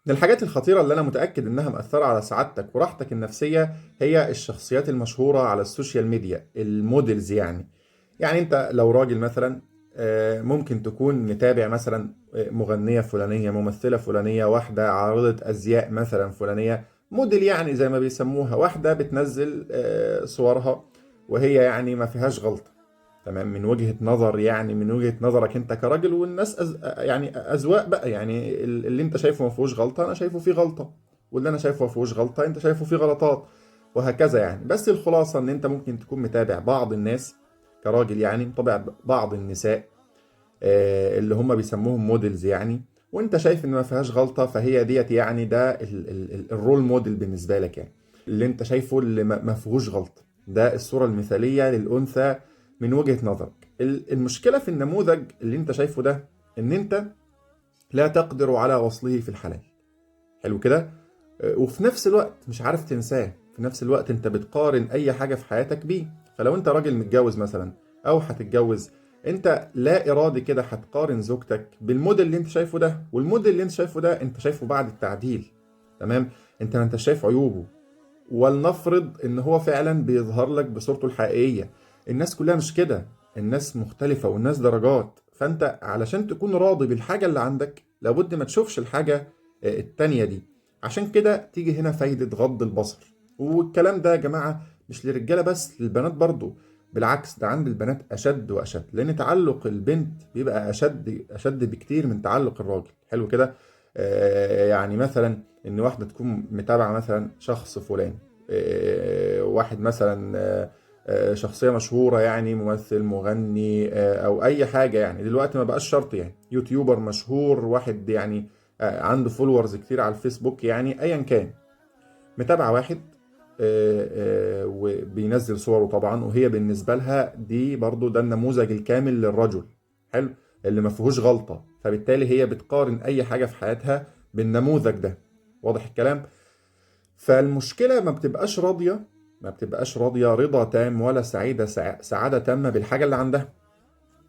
من الحاجات الخطيرة اللي أنا متأكد إنها مأثرة على سعادتك وراحتك النفسية هي الشخصيات المشهورة على ال social media، ال models يعني. يعني أنت لو راجل مثلا ممكن تكون متابع مثلا مغنية فلانية، ممثلة فلانية، واحدة عارضة أزياء مثلا فلانية، موديل يعني زي ما بيسموها، واحدة بتنزل صورها وهي يعني ما فيهاش غلطة، تمام، من وجهة نظر يعني من وجهة نظرك انت كراجل، والناس يعني اذواق بقى، يعني اللي انت شايفه ما فيهوش غلطة انا شايفه فيه غلطة، واللي انا شايفه ما فيهوش غلطة انت شايفه فيه غلطات، وهكذا يعني. بس الخلاصة ان انت ممكن تكون متابع بعض الناس كراجل، يعني متابع بعض النساء اللي هم بيسموهم models يعني، وانت شايف ان ما فيهاش غلطة، فهي ديت يعني ده ال role model بالنسبة لك، يعني اللي انت شايفه اللي ما فيهوش غلطة، ده الصورة المثالية للأنثى من وجهة نظرك. المشكلة في النموذج اللي انت شايفه ده ان انت لا تقدر على وصله في الحلال. حلو كده؟ وفي نفس الوقت مش عارف تنساه، في نفس الوقت انت بتقارن اي حاجة في حياتك بيه. فلو انت راجل متجوز مثلا او هتتجوز، انت لا ارادي كده هتقارن زوجتك بالموديل اللي انت شايفه ده، والموديل اللي انت شايفه ده انت شايفه بعد التعديل، تمام؟ انت ما انت شايف عيوبه، ولنفرض ان هو فعلا بيظهر لك بصورته الحقيقية. الناس كلها مش كده، الناس مختلفة والناس درجات، فانت علشان تكون راضي بالحاجة اللي عندك لابد ما تشوفش الحاجة التانية دي. عشان كده تيجي هنا فايدة غض البصر. والكلام ده يا جماعة مش للرجالة بس، للبنات برضو، بالعكس ده عند البنات أشد وأشد، لأن تعلق البنت بيبقى أشد بكتير من تعلق الراجل. حلو كده؟ يعني مثلا إن واحدة تكون متابعة مثلا شخص فلان، واحد مثلا شخصية مشهورة، يعني ممثل، مغني، أو أي حاجة، يعني دلوقتي ما بقاش شرط يعني YouTuber مشهور، واحد يعني عنده followers كتير على الفيسبوك، يعني أيا كان، متابعة واحد وبينزل صوره طبعا، وهي بالنسبة لها دي برضو ده النموذج الكامل للرجل، حلو، اللي ما فيهوش غلطة، فبالتالي هي بتقارن أي حاجة في حياتها بالنموذج ده. واضح الكلام؟ فالمشكلة ما بتبقاش راضية، ما بتبقاش راضية رضا تام ولا سعيدة سعادة تامة بالحاجة اللي عندها.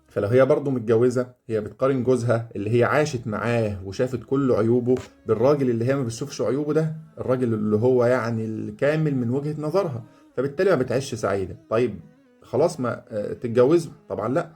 فلو هي برضو متجوزة، هي بتقارن جوزها اللي هي عاشت معاه وشافت كل عيوبه بالراجل اللي هي ما بتشوفش عيوبه ده، الراجل اللي هو يعني الكامل من وجهة نظرها، فبالتالي ما بتعيش سعيدة. طيب خلاص ما تتجوزه؟ طبعا لا،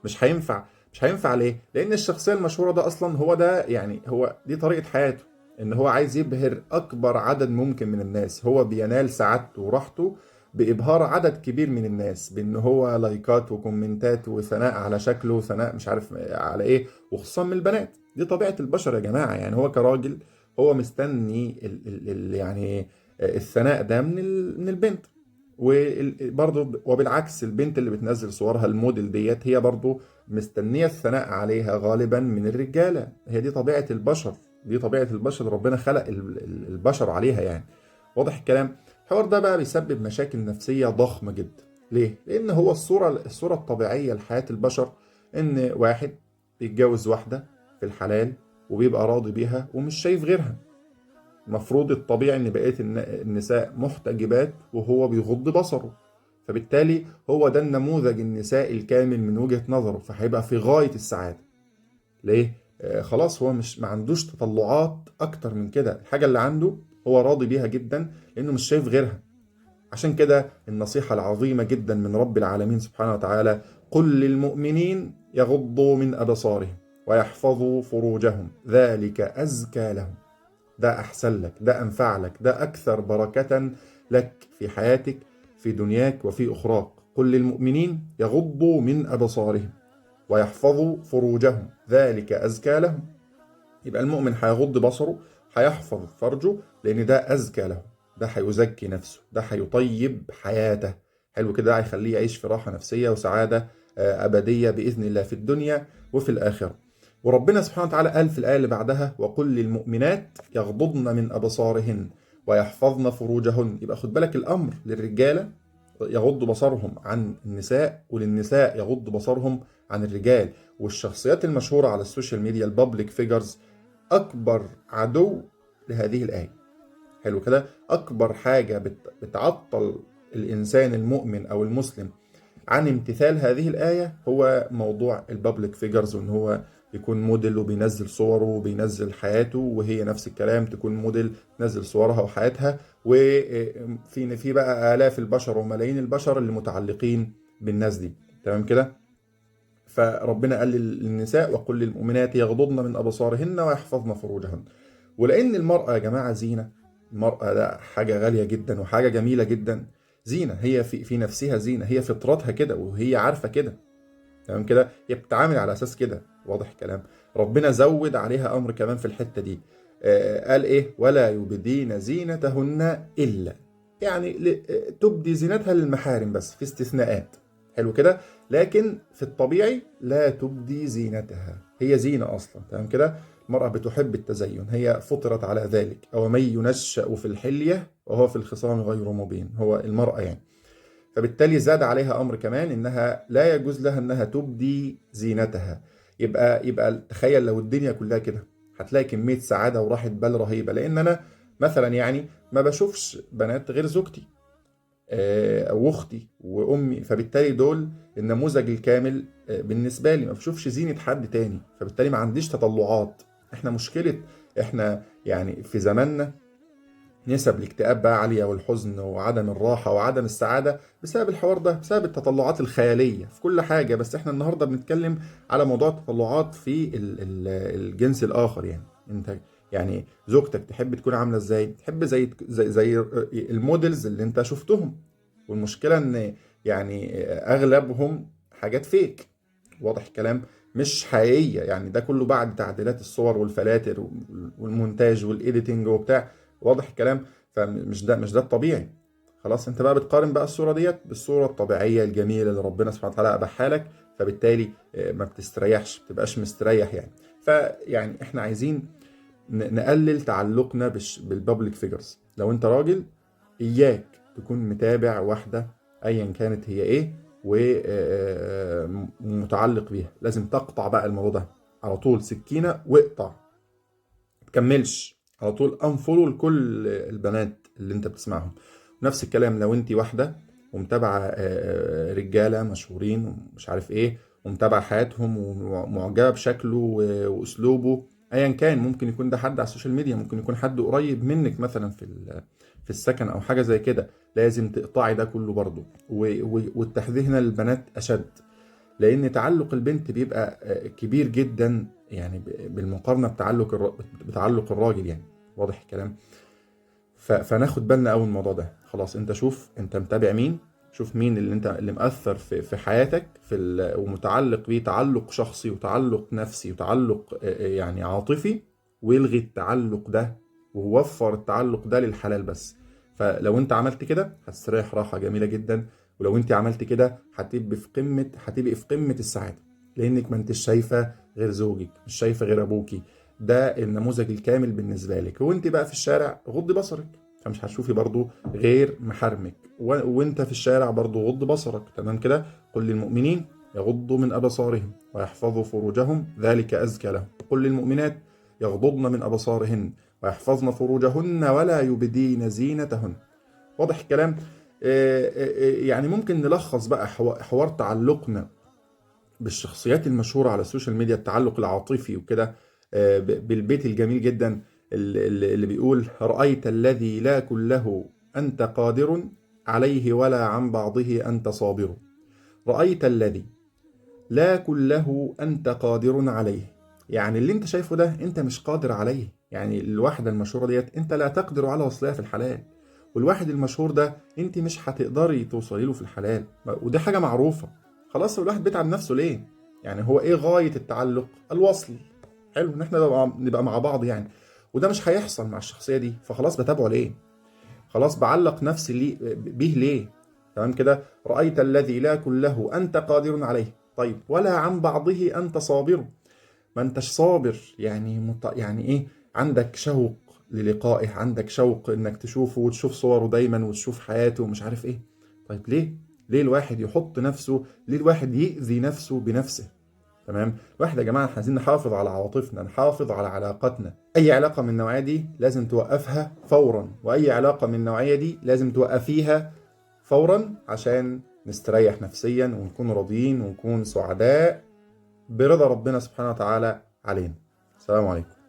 مش هينفع. مش هينفع ليه؟ لأن الشخصية المشهورة ده أصلا هو ده يعني هو دي طريقة حياته، إن هو عايز يبهر أكبر عدد ممكن من الناس، هو بينال سعادته وراحته بإبهار عدد كبير من الناس، بإن هو لايكات وكومنتات وثناء على شكله وثناء مش عارف على إيه، وخصوصا من البنات. دي طبيعة البشر يا جماعة، يعني هو كراجل هو مستني ال ال ال يعني الثناء ده من البنت، وبرضه وبالعكس البنت اللي بتنزل صورها الموديل ديت هي برضه مستنية الثناء عليها غالبا من الرجالة. هي دي طبيعة البشر، دي طبيعة البشر، ربنا خلق البشر عليها يعني. واضح الكلام؟ الحوار ده بقى بيسبب مشاكل نفسية ضخمة جدا. ليه؟ لأن هو الصورة الطبيعية لحياة البشر إن واحد بيتجوز واحدة في الحلال وبيبقى راضي بيها ومش شايف غيرها. المفروض الطبيعي إن بقية النساء محتجبات وهو بيغض بصره، فبالتالي هو ده النموذج النسائي الكامل من وجهة نظره، فهيبقى في غاية السعادة. ليه؟ خلاص هو مش ما عندوش تطلعات أكتر من كده، الحاجة اللي عنده هو راضي بيها جدا لأنه مش شايف غيرها. عشان كده النصيحة العظيمة جدا من رب العالمين سبحانه وتعالى: قل للمؤمنين يغضوا من أبصارهم ويحفظوا فروجهم ذلك أزكى لهم. ده أحسن لك، ده أنفع لك، ده أكثر بركة لك في حياتك، في دنياك وفي أخراك. قل للمؤمنين يغضوا من أبصارهم ويحفظوا فروجهم ذلك أزكى لهم. يبقى المؤمن هيغض بصره، هيحفظ فرجه، لأن ده أزكى له، ده هيزكي نفسه، ده هيطيب حياته. حلو كده، ده هيخليه يعيش في راحة نفسية وسعادة أبدية بإذن الله في الدنيا وفي الآخرة. وربنا سبحانه وتعالى قال في الآية اللي بعدها: وقل للمؤمنات يغضضن من أبصارهن ويحفظن فروجهن. يبقى خد بالك، الأمر للرجالة يغض بصرهم عن النساء، وللنساء يغض بصرهم عن الرجال. والشخصيات المشهورة على ال social media، ال public figures، أكبر عدو لهذه الآية. حلو كده؟ أكبر حاجة بتعطل الإنسان المؤمن أو المسلم عن امتثال هذه الآية هو موضوع ال public figures، وإن هو يكون موديل وبينزل صوره وبينزل حياته، وهي نفس الكلام تكون موديل تنزل صورها وحياتها، وفي بقى آلاف البشر وملايين البشر اللي متعلقين بالناس دي. تمام كده؟ فربنا قال للنساء وقل للمؤمنات يغضضن من أبصارهن ويحفظن فروجهن. ولأن المرأة يا جماعة زينة، المرأة ده حاجة غالية جدا وحاجة جميلة جدا، زينة، هي في نفسها زينة، هي فطرتها كده وهي عارفة كده. تمام كده؟ هي بتتعامل على أساس كده. واضح الكلام؟ ربنا زود عليها أمر كمان في الحتة دي، قال إيه؟ ولا يبدين زينتهن إلا، يعني تبدي زينتها للمحارم بس، في استثناءات. حلو كده؟ لكن في الطبيعي لا تبدي زينتها، هي زينة أصلا. تمام كده؟ المرأة بتحب التزين، هي فطرت على ذلك. أو من ينشأ في الحلية وهو في الخصام غير مبين، هو المرأة يعني. فبالتالي زاد عليها أمر كمان إنها لا يجوز لها إنها تبدي زينتها. يبقى تخيل لو الدنيا كلها كده، هتلاقي كمية سعادة وراحة بال رهيبة. لأن أنا مثلا يعني ما بشوفش بنات غير زوجتي أو أختي وأمي، فبالتالي دول النموذج الكامل بالنسبة لي، ما بشوفش زينة حد تاني، فبالتالي ما عنديش تطلعات. احنا مشكلة احنا يعني في زماننا نسب الاكتئاب بقى عالية، والحزن وعدم الراحة وعدم السعادة بسبب الحوار ده، بسبب التطلعات الخيالية في كل حاجة. بس احنا النهاردة بنتكلم على موضوع التطلعات في الجنس الآخر. يعني انت يعني زوجتك تحب تكون عاملة ازاي؟ تحب زي زي زي ال models اللي انت شفتهم. والمشكلة ان يعني اغلبهم حاجات fake، واضح الكلام، مش حقيقية. يعني ده كله بعد تعديلات الصور والفلاتر والمونتاج وال editing وبتاع، واضح الكلام. فمش ده، مش ده الطبيعي. خلاص انت بقى بتقارن بقى الصورة ديت بالصورة الطبيعية الجميلة اللي ربنا سبحانه وتعالى أباحها لك، فبالتالي ما بتستريحش، ما بتبقاش مستريح يعني. فيعني احنا عايزين نقلل تعلقنا بال public figures. لو انت راجل اياك تكون متابع واحدة ايا كانت هي ايه ومتعلق بيها، لازم تقطع بقى الموضوع ده على طول، سكينة واقطع، ما تكملش على طول، unfollow لكل البنات اللي انت بتسمعهم. نفس الكلام لو انت واحدة ومتابعة رجالة مشهورين ومش عارف ايه، ومتابعة حياتهم ومعجبة بشكله واسلوبه ايا كان، ممكن يكون ده حد على ال social media، ممكن يكون حد قريب منك مثلا في السكن او حاجة زي كده، لازم تقطعي ده كله برضه. والتحذير هنا للبنات اشد، لان تعلق البنت بيبقى كبير جدا يعني بالمقارنة بتعلق الراجل يعني. واضح الكلام؟ فناخد بالنا قوي من الموضوع ده. خلاص انت شوف انت متابع مين، شوف مين اللي انت اللي مأثر في حياتك ومتعلق بيه تعلق شخصي وتعلق نفسي وتعلق يعني عاطفي، والغي التعلق ده ووفر التعلق ده للحلال بس. فلو انت عملت كده هتستريح راحة جميلة جدا، ولو انت عملت كده هتبقي في قمة السعادة، لانك ما انتش شايفة غير زوجك، مش شايفة غير ابوكي، ده النموذج الكامل بالنسبة لك. وانت بقى في الشارع غضي بصرك، فمش هتشوفي برضو غير محارمك، وانت في الشارع برضو غض بصرك. تمام كده؟ قل للمؤمنين يغضوا من أبصارهم ويحفظوا فروجهم ذلك أزكى لهم. قل للمؤمنات يغضضن من أبصارهن ويحفظن فروجهن ولا يبدين زينتهن. واضح الكلام؟ يعني ممكن نلخص بقى حوار تعلقنا بالشخصيات المشهورة على ال social media، التعلق العاطفي وكده، بالبيت الجميل جدا اللي بيقول رأيت الذي لا كله أنت قادر عليه ولا عن بعضه أنت صابر. رأيت الذي لا كله أنت قادر عليه، يعني اللي انت شايفه ده انت مش قادر عليه. يعني الواحدة المشهورة ديت انت لا تقدر على وصلها في الحلال، والواحد المشهور ده انت مش هتقدري توصلي له في الحلال، ودي حاجة معروفة. خلاص الواحد بيتعب نفسه ليه؟ يعني هو ايه غاية التعلق؟ الوصل. حلو ان احنا نبقى مع بعض يعني، وده مش هيحصل مع الشخصية دي، فخلاص بتابعه ليه؟ خلاص بعلق نفسي بيه ليه؟ تمام كده؟ رأيت الذي لا كله أنت قادر عليه، طيب ولا عن بعضه أنت صابر. ما انتش صابر يعني يعني ايه؟ عندك شوق للقائه، عندك شوق انك تشوفه وتشوف صوره دايما وتشوف حياته ومش عارف ايه. طيب ليه؟ ليه الواحد يحط نفسه، ليه الواحد يؤذي نفسه بنفسه؟ تمام؟ الواحد يا جماعة احنا عايزين نحافظ على عواطفنا، نحافظ على علاقتنا. أي علاقة من النوعية دي لازم توقفها فورا، وأي علاقة من النوعية دي لازم توقفيها فورا عشان نستريح نفسيا ونكون راضيين ونكون سعداء برضا ربنا سبحانه وتعالى علينا. السلام عليكم.